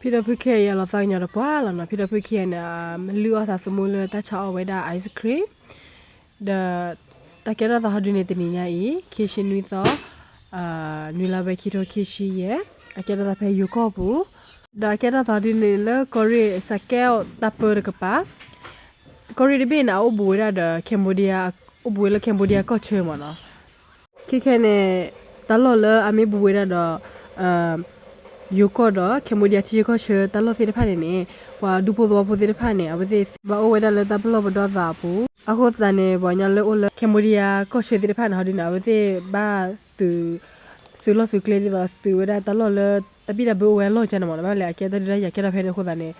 ဖံဒီဖုခံဂၤအံၤ အလီၤသးကညီၤတပှၢ်လီၤနီၤ. ဖံဒီဖုခံဂၤန့ၣ် လုၢ်အီၣ်သးသမူလၢတၢ်ဆါအီၣ်ဝဲဒၣ် ice cream ဒီး တၢ်ကဲထီၣ်သးဟီဒုန့ၣ် တနံၤညါအံၤ ခံဆံနွံသီ နွံလါဘဲ ခံထိခံဆံယဲၢ်, အကဲထီၣ်သးဖဲယိၤကီၢ်ပူၤ, ဒီးအကဲထီၣ်သးဟီဒုန့ၣ် လၢကီၢ်ရ့ၣ်စးကဲးတၢ်ပၢတကပၤ, ကီၢ်ရ့ၣ်တဘ့ၣ်န့ၣ် အအိၣ်ဘူးဝဲဒၣ်ဒီး Cambodia, အိၣ်ဘူးဝဲလၢ Cambodia ကီၢ်ဆၢမ့ၢ်နီၤ. ခဲခဲန့ၣ် တၢ်လီၢ်လၢအမ့ၢ်ဘူးဝဲဒၣ်ဒီး ယိၤကီၢ်ဒီး Cambodia ထံဆၢကီၢ်ဆၢတၢ်လီၢ်သ့ၣ်တဖၣ်န့ၣ်န့ၣ် ပှၤဒူဖိသဝီဖိသ့ၣ်တဖၣ်န့ၣ် အဝဲသ့ၣ်ဘၣ်အိၣ်ဝဲဒၣ်လၢတၢ်ပလီၢ်ပဒီသးအပူၤ, အဃိသတးန့ၣ် ပှၤကညီလၢအိၣ်လၢ Cambodia ကီၢ်ဆၢသ့ၣ်တဖၣ်န့ၣ် ဟီဒုန့ၣ် အဝဲသ့ၣ်ဘၣ်သုးလီၢ်သုးကျဲဒ်သိးသုးဝဲဒၣ်တၢ်လီၢ်လၢ တၢ်ဘံၣ်တၢ်ဘၢအိၣ်ဝဲအလီၢ်ကန့ၣ်မ့ၢ်နီၤ, ဘၣ်လဲၣ်အကဲတၢ်ဒုးတၢ်ယၤကဲထီၣ်ဖဲန့ၣ်အဃိသတးန့ၣ်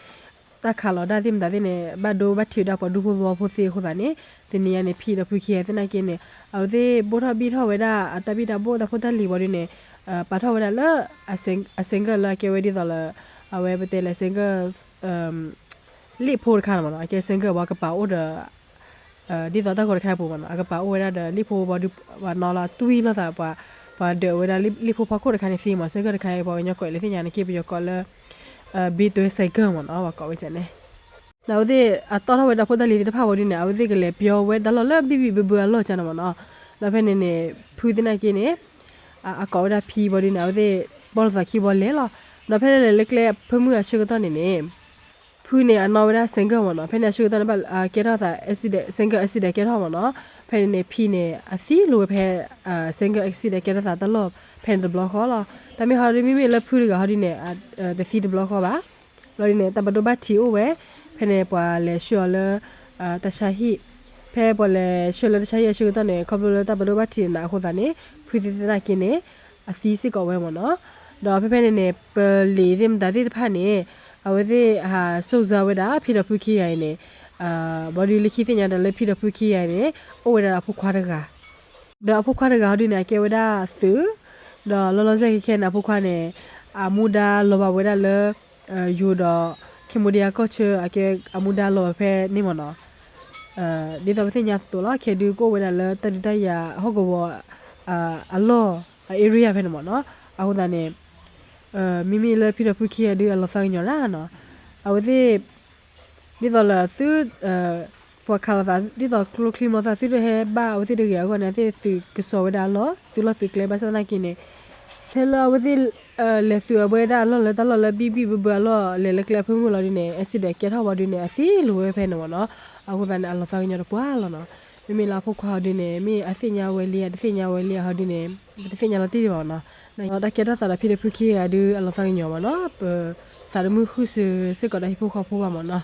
တၢ်ခးလီၤတၢ်သ့ၣ်မတၤသ့ၣ်န့ၣ် ဘၣ်ဒိဘၣ်ထံးဝဲဒၣ်ပှၤဒူဖိသဝီဖိသ့အဃိသတးန့ၣ် တနံၤညါန့ၣ် ဖံဒီးဖုခံဂၤသ့ၣ်နာ်က့န့ၣ် အဝဲသ့ၣ်ဘိၣ်ထီၣ်ဘံၣ်ထီၣ်ဝဲဒၣ်အတၢ်ဘံၣ်တၢ်ဘၢတၢ်ဖိတၢ်လံၤဝံၤဒုန့ၣ် ပာ်ထီၣ်ဝဲဒၣ်လၢ အ single လၢအကဲဝဲဒ်သိးလၢ အဝဲပတဲလၢ single လံာ်ဖိတခါန့ၣ်မ့ၢ်နီၤ, အကဲ single ဘၣ်ကပာ်အိၣ်ဒီး ဒ်သိးတၢ်ဂီၤတခါအပူၤမ့ၢ်နီၤ, အကပာ်အိၣ်ဝဲဒၣ်ဒီးလံာ်ဖိဘၣ်ဒုး ပှၤနီၤလီၤတွံၢ်လိာ်သး ပှၤ ပှၤဒၢးဝဲဒၣ်လံာ်ဖိဖီခိၣ်တခါန့ၣ်သ့မ့ၢ် single တခါအံၤ ပှၤကညီကိးလၢသ့ၣ်ညါန့ၣ် က့ပယီၤကိးလၢ ဘ့တွဲ single မ့ၢ်နီၤ, ပှၤကိးဝဲန့ၣ် ဒီးအဝဲသ့ၣ်အတီၣ်ထီၣ်ဝဲဒၣ်ဖိတၢ်လံၤသ့ၣ်တဖၣ်ဝံၤဒုန့ၣ် အဝဲသ့ၣ်ကလဲၤပျီဝဲဒၣ်လီၢ်လၢဘံၣ်ဘံၣ်ဘၢဘၢအလီၢ်ကန့ၣ်မ့ၢ်နီၤ, ဒီးဖဲန့ၣ်န့ၣ် ဖုသ့ၣ်နာ်က့န့ၣ် အကိးဝဲဒၣ်ဖံဘၣ်ဒုန့ၣ် အဝဲသ့ၣ်ဘီၣ်လီၤသးခံဘီလဲၤလီၤ, ဒီးဖဲလဲၣ်လၢကျဲဖၢမုၢ်အဆၢကတီၢ်န့ၣ်န့ၣ် ဖုန့ၣ် အနီၣ်ဝဲဒၣ် single မ့ၢ်နီၤ, ဖဲန့ၣ်အဆၢကတီၢ်န့ၣ် ဘၣ်ကဲထီၣ်သး accident, single accident ကဲထီၣ်မ့ၢ်နီၤ, ဖဲန့ၣ်န့ၣ် ဖံန့ၣ် အသံလိာ်ဝဲဖဲ single accident ကဲထီၣ်သးတၢ်လီၢ် ဖဲန့ၣ်တဘျီဃီလီၤ. တၢ်မ့ၢ်ဟီဒု မ့မ့ၢ်လၢဖုတဂၤဟီဒုန့ၣ် တသံတဘျီဃီဘၣ်, ဘၣ်ဒုန့ၣ် တၢ်ဘၣ်ဒိဘၣ်ထံးအိၣ်ဝဲ, ဖဲန့ၣ်ပှၤလဲၤဆှၢအီၤလၢ တၢ်ဆါဟံၣ်, ဖဲပှၤလဲၤဆှၢလၢတၢ်ဆါဟံၣ်အဆၢကတီၢ်န့ၣ် ခီဖျိလၢတၢ်ဘၣ်ဒိဘၣ်ထံးနးအဃိသတးန့ၣ် ဖုသ့ၣ်နာ်က့န့ၣ် အသံစ့ၢ်ကီးဝဲမ့ၢ်နီၤ, ဒီးဖဲဖဲန့ၣ်န့ၣ် ပလံၤသ့ၣ်မတၤသ့ၣ်တဖၣ်န့ၣ် အဝဲသ့ၣ်ဟးစိၣ်စၢၤဝဲဒၣ် ဖံဒီးဖုခံဂၤအံၤန့ၣ်, ဘၣ်ဒုလၢခံသ့ၣ်ညါဒီးလၢဖံဒီးဖုခံဂၤအံၤန့ၣ် အိၣ်ဝဲဒၣ်ဒီးအဖိခွါတဂၤ, ဒီးအဖိခွါတဂၤဟီဒုန့ၣ် အကဲဝဲဒၣ်သုး, ဒီးလီၤလီၤဆဲးခဲခဲန့ၣ် အဖိခွါန့ၣ် အမူဒါလီၤဘၣ်ဝဲဒၣ်လၢ ယိၤဒီး Cambodia ကီၢ်ဆၢ အကဲအမူဒါလီၤဘၣ်ဖဲန့ၣ်မ့ၢ်နီၤ, ဒ်သိးပသ့ၣ်ညါအသိးလီၤ ခဲဒုကအိၣ်ဝဲဒၣ်လၢတၢ်ဒုးတၢ်ယၤဟီၣ်ကဝီၤ အလီၢ် အ area ဖဲန့ၣ်မ့ၢ်နီၤ, အဃိသတးန့ၣ် မ့မ့ၢ်လၢဖံဒီးဖုခံဂၤဒုအလီၤသးကညီၤဒၣ်နီၤ, အဝဲသ့ၣ် ဒ်သိးလၢသု ပှၤခးလိာ်သး ဒ်သိးကျိချံမျိာ်သၣ် သုတဟဲဘၣ်အဝဲသ့ၣ်တဂ့ၤအဂီၢ်န့ၣ် အဝဲသ့ၣ်သုးကစီၤဝဲဒၣ်အလီၢ် သုးလီၢ်သုးကျဲ ဘၣ်ဆၣ်သနာ်က့န့ၣ် ဖဲလၢအဝဲသ့ၣ် လဲၤသုးအဝဲဒၣ်အလီၢ်လၢတၢ်လီၢ်လၢဘံၣ်ဘံၣ်ဘၢဘၢအလီၢ် လဲၤလၢကျဲအဖၢမုၢ်လီၤဒုန့ၣ် accident ကဲထီၣ်ဝံၤဒုန့ၣ် အသံလိာ်ဝဲဖဲန့ၣ်မ့ၢ်နီၤ, အဃိသတးန့ၣ် အလီၤသးကညီၤတပှၢ်လီၤနီၤ, မ့မ့ၢ်လၢအဖိခွါဟီဒုန့ၣ် မ့ၢ်အသ့ၣ်ညါဝဲလံ တသ့ၣ်ညါဝဲလံဟီဒုန့ၣ် ပတသ့ၣ်ညါလီၤတံၢ်ဒံးဘၣ်နီၤ, တၢ်ကဲထီၣ်သးဒီးဖံဒီးဖုခံဂၤဒုအလီၤသးကညီၤမ့ၢ်နီၤ, ပသးတမုာ်ဃုာ်စၢၤစ့ၢ်ကီးဒီးဟံၣ်ဖိဃီဖိဘၣ်မ့ၢ်နီၤ